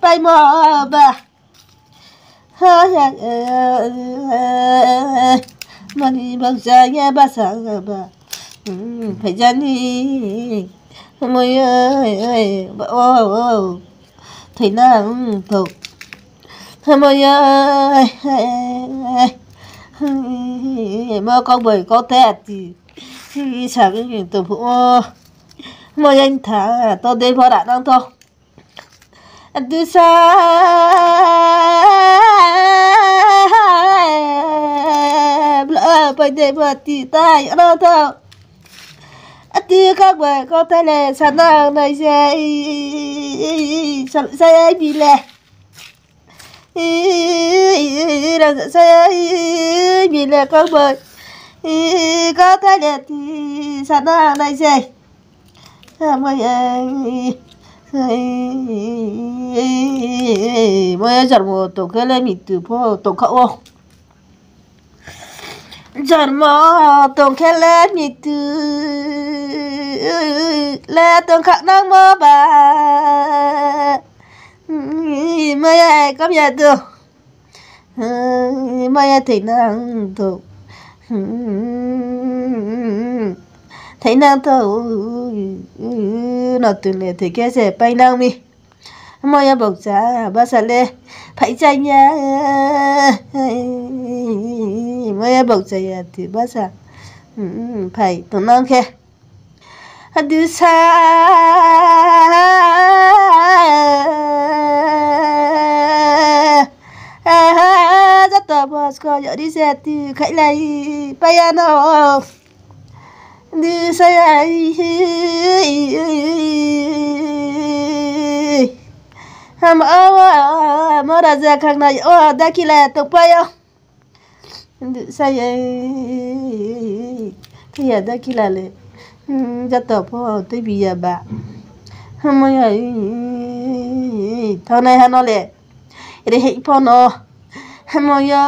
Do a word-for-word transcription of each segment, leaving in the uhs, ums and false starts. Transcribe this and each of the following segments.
paimo ba. Mani baucha ye basa ba. Phaijani. Moi ye ba o. Thoinang thou. Moi ye. Mo kau bai kau the ati. Sa tong phuh o. Moi ye tha to dei bora nang to. Adu sa bla pai de bati tai ano tho. Ati kau bai kau the le sanang nai se. Sa, sa ye bi le. Ra sa ye bi le kau bai. Kau the le ti sanang nai se. Moi ye, moi ye jormo tong khe le mitu pho tong kha ou. Jormo tong khe le mitu le tong kha nangmo ba. Moi ye kam ya do. Moi ye thoinang thou. Thoinang thou. No tui le thoi khe se painang mi. Moi ye baucha basa le phai chaya. Moi ye baucha ya ti basa. Phai tongnang khe. Adu sa. Joto bos ko yori se ti khailai paya no. Adu sa ya. Ham awa, mora ja khang nai o dakila tongpai o. Adu sa ye, khe ya dakila le, joto pho tuibi ya ba. Moi ye, thangnai ha no le, rehei pho no. Moi ye,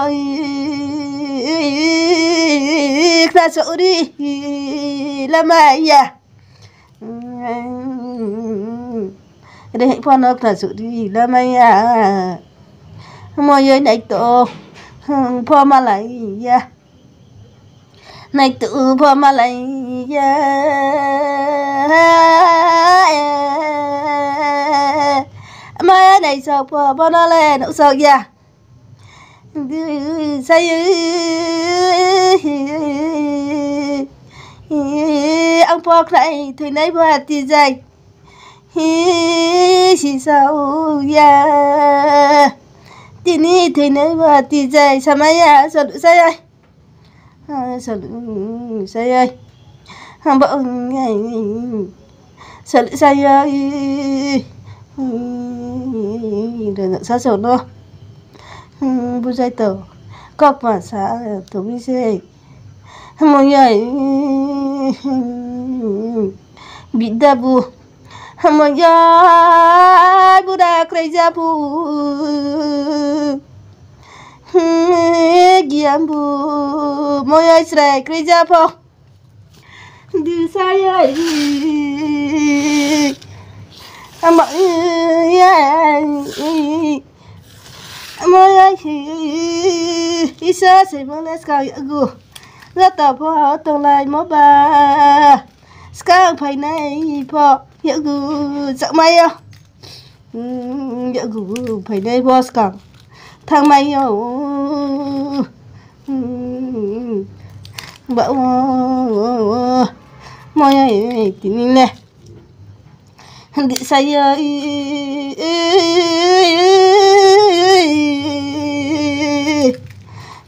khna sori, lama ya. Rehei pho no khna sori lama ya. Moi ye naito pho malai ya. Naito pho malai ya. Moi ye naisao pho bo no le nuhsao ya. Adu sa ye. Ang pho khnai thoinai ba ti jai. Hi, si sao ya. Tini thoinai ba ti jai, samai ya, salu sa ya. Salu sa ya. Hamba ong ya. Salu sa ya. Rana sa sao no. Bujai to. Kau kma sa tong mi se. Moi ye. Bida bu. Moi ye. Bura kroi ja bu. Giam bu. Moi ye srai kroi ja pho. Adu sa ye. Ama ye. Ama ye. Isa se mo le skang yagu. Joto pho tonglaimo ba. Skang phainai pho yagu. Chakmai yo. Yagu phainai bo skang. Thanngmai yo. Ba o. Moi ye tini le. Di sa ye.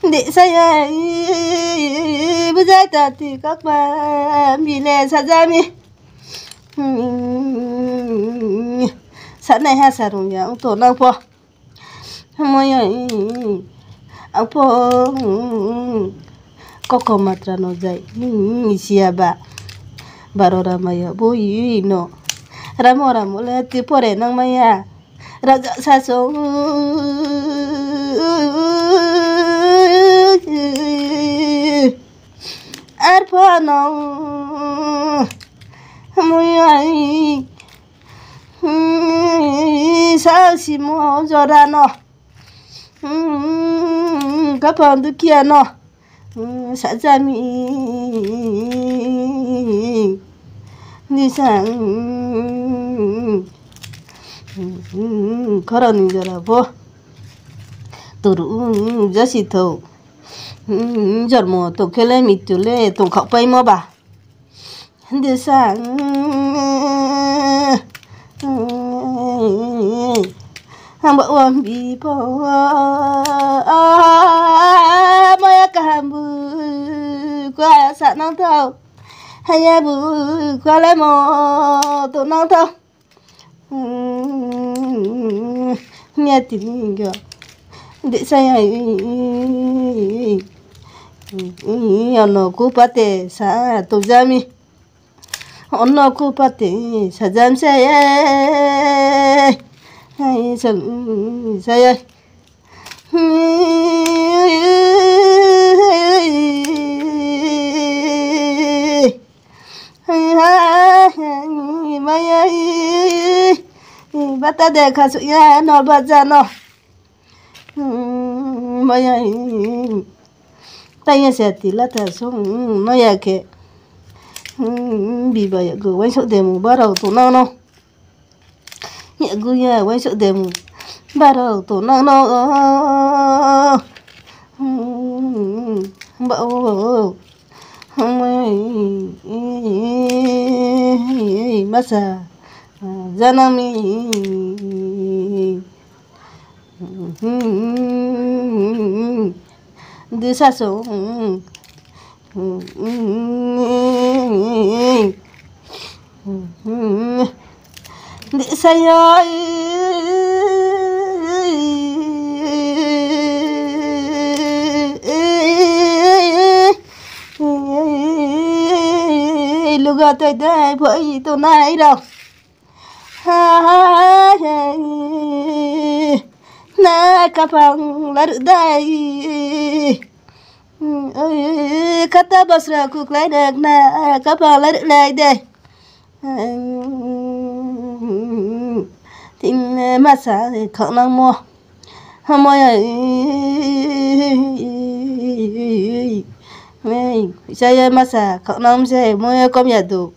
Di sa ye. Bujai ta ti kak ba. Bi le sa ja mi. Sanaiha sarung ya ong tongnang pho. Moi ye, ang pho, koko matra no jai, siya ba. Baro rama ya boi no. Ramo ramo le ti pore nangmai ya. Raja saso. Arphuh no. Moi ye. Sa Simo jora no, khaphang dukhiya no, sajami nisa, khorang ni jora pho turu jasi thou. Jormo tong khe le, mritu le tongkhaohpaimo ba. Disa, ang ba wambi pho, maya kaham bu kua sa nang thou. Haya bu kua le mo tong nang thou. Nia tini yo desa ya, ono ku pate sa tong jami, ono ku pate sajam se, sa ya. Maya, bata de kha suh ya no baja no. Maya, taiya se tila ta song no ya khe. Biba yakgu uaingsouh demu barao tongnang no. Yakgu ya uaingsouh demu barao tongnang no. Ba o, masa janang mi. Disa song. Disa ya, luga toi dei phai tongnai rao. Na khaphang laruh dei. Khata basra khuklai rek na khaphang laruh lai dei. Tin masa khaohnangmo. Hamoi ya, sa ye masa khaohnang se, moi ye kom ya du.